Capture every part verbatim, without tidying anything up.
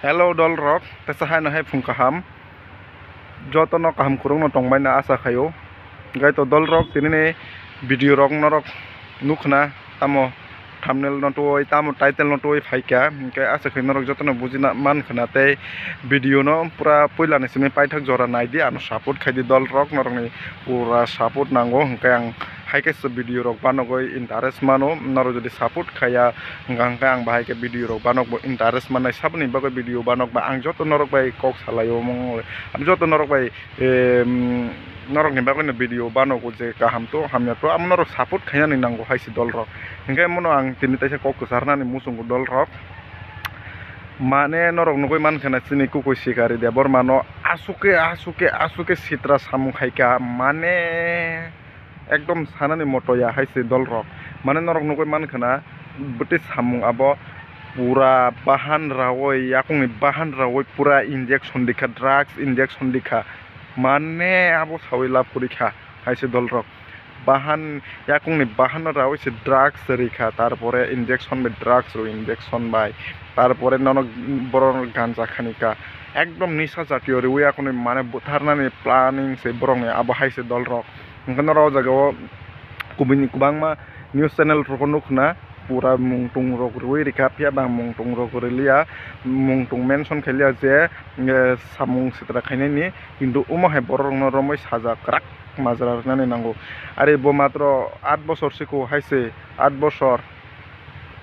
Hello dolrok, teisa haino hai phung kaham. Jotono kaham kwrwngno tongbaino asa khaio. Gai to dolrok, tinini video rok norok nukhna, tamo thumbnail no twi, tamo title no twi phaikha, hinkhe asa khai norok jotono bujina mankhna tei video no pura puilani simi paithak jora naidi, ano support khaidi dolrok, norokni pura support nango, hinkhe ang hai khe video rok banogwi interest mano, norok jodi support khaiya, Hwnkha hwnkhe ang bahai khe video rok banokbo interest mannai, saboni bagwi video banokba ang joto norok bai kok salaio omo wngwi. Ang joto norok bai, em, norokni bagwino video banogo je kaham to hamya to, amo norok support khainani nango hai se dolrok. Hwnkhe mono ang tini teisa kok kwcharnani muchungo dolrok. Mane norok nugwi mankha na chini kukui Sikari Debbarmano aswk khe, aswk khe, aswk khe sitra samung khaikha, mane. Ekdom sanani moto ya hai se dolrok. Mane norok nugwi mankha na, bwtwi samung abo pura bahan rawi, yakungni bahan rawi pura injection dikha, drugs injection dikha. Mane abo sawi lab kwrwi kha hai se dolrok. Bahan, yakungni bahan rawi se drugs rikha, tarpore injection bai drugs rw injection bai. Tarpore nono borok ganja khani kha. Ekdom nisa jatiyo rwi yakungni mane butharnani planning se borokni abo hai se dolrok. Hwnkhe norok o jaga o kubuni kwbangma news channel rok nukho na, pura mungtong rok rwui rikha, phiya ba mungtong rok rwliya, mungtong mention khailiya je, eh, samung sitra khainani, kintu omo hai borok rokno romwi saja kwrak majra rwnani nango. Ari bo matro aat bosor siko hai se, aat bosor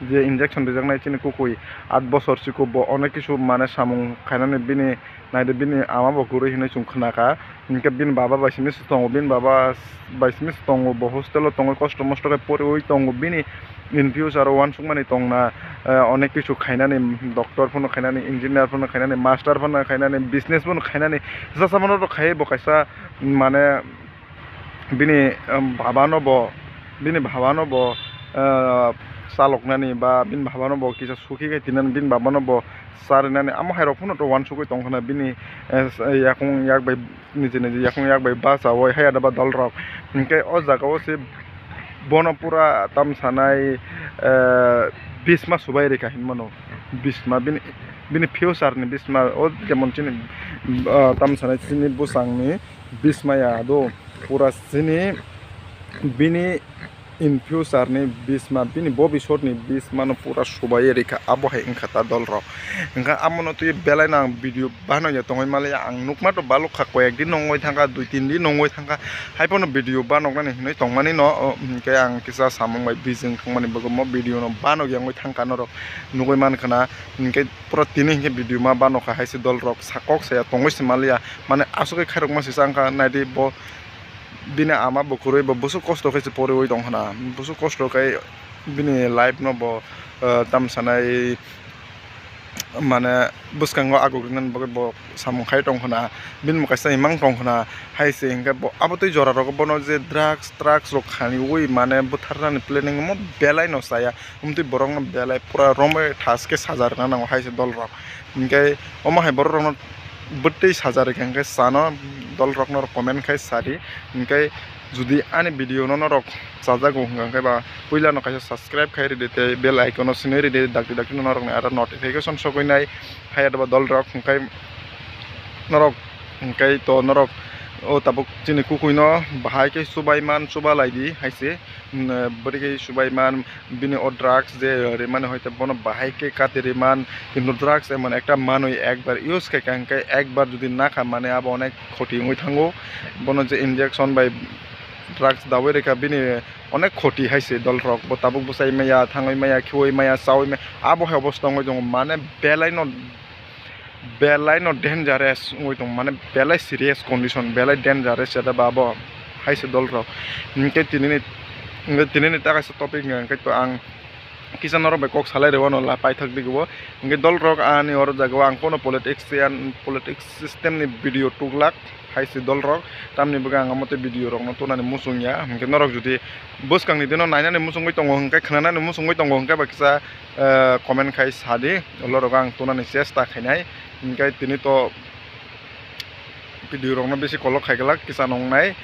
je injection rijaknai chini kukui, aat bosor siko bo onek kisu mane samung khainani bini Naidi bini ama bo kwrwi hinwi chwng khna kha. Hinkhe bini baba bai simi se tongo, bini baba bai simi se tongo, bo hostel o tongwi kosto mosto khe poriwi tongo. Bini in future o uansukmani tongna, eh, onek kisu khainani, doctor phano khainani, engineer phano khainani, master phano khainani, business phano khainani, jasa phano rok khai bo kaisa mane bini, um, baba no bo, bini baba no bo, uh, chaloknani ba bini baba no bo kisa sukhi khe tinani bini baba no bo charinani amo hai rok phano to uansugwi tong khna bini, eh, yakung yak bai niji niji yakung yak bai bachawi hai adaba dol rok. Hinkhe o jaga o se bono pura tam sanai, eh, bisma subai rikha hinmano. Bisma bini, bini future ni bisma o jemon chini, ah, tam sanai chini bwsang ni bisma ya do pura chini bini in future ni bisma, bini bobisot ni bisma no pura subai rikha, abo hai wngkha ta dol rok. Hwnkha amo no twi belai no ang video bano ya tongwi mali, ang nukma to balok kha, koyek din no wngwi thangkha, dui tin din no wngwi thangkha, hai phano video banoknani hinwi tongmani no, o, hinkhe ang kisa samung bai bijing thangmani bagwi mo video no banok ya wngwi thangkha norok nugwi mankha na, hinkhe pura tini hinkhe video ma banokha hai se dol rok sa kok saya tongwi se maliya, mane aswk khe khairokma se changkha naidi bo. Bini ama bo kwrwi bo bwswk kosto khe se poriwi tong khna, bwswk kosto khe bini life no bo, ah, tam sanai mane bwskango aguk rinani bagwi bo samung khai tong khna, bini bo kaisa imang tong khna, hai se hinkhe bo abo tei jora rogo bono je drugs, drugs rok khaniwi mane butharnani planning omo belai no chaya, omtwi borok no belai pura romwi thas khe saja rwna nango hai se dol rok. Hinkhe omo hai borok rokno bwtwi saja rikha hinkhe chano dol rokno comment khai sadi. Hinkhe jodi ani video no norok chajago hwnkha khe ba puila no kaisa subscribe khai ridi tei bell icon no sinwi ridi, dakti dakti no norokni aro notification sogwi nai hai adaba dol rok. Hinkhe norok hinkhe to norok o tabuk chini kukui no bahai khe chubai man, chuba lai di hai se, mm, bwrwi khe chubai man. Bini o drugs je rimani hoite bono bahai khe kati riman, kintu drugs emon ekta manwi ekbar use khaikha hinkhe ekbar jodi nakha mane abo onek khoti wngwi thango. Bono je injection bai drugs dawi rikha bini onek khoti hai se dol rok, bo tabuk bwsai maya, thangwi maya, khiui maya, chaui maya, abo hai obosta wngwi tongo mane belai no. Belai no dangerous wngwi tong mane belai serious condition, belai dangerous ya da ba bo hai se dol rok. Hinkhe tinini, hinkhe tinini ta kaisa topic hinkhe to ang kisa norok bai kok salai rwano la paithak digi bo. Hinkhe dol rok ani oro jaga o ang kono politics yan, politics system ni video tuklak hai se dol rok. Tamni bagwi ang amo tei video rok no tonani muchung ya. Hinkhe norok jodi bwskang ni dino nainani muchungwi tongo hinkhe, khwnanani muchungwi tongo hinkhe ba kisa, eh, comment khai sadi, ulo rok ang tonani chesta khainai, hinkhe tini to video rok no bisi kolok khai glak kisa nongnai,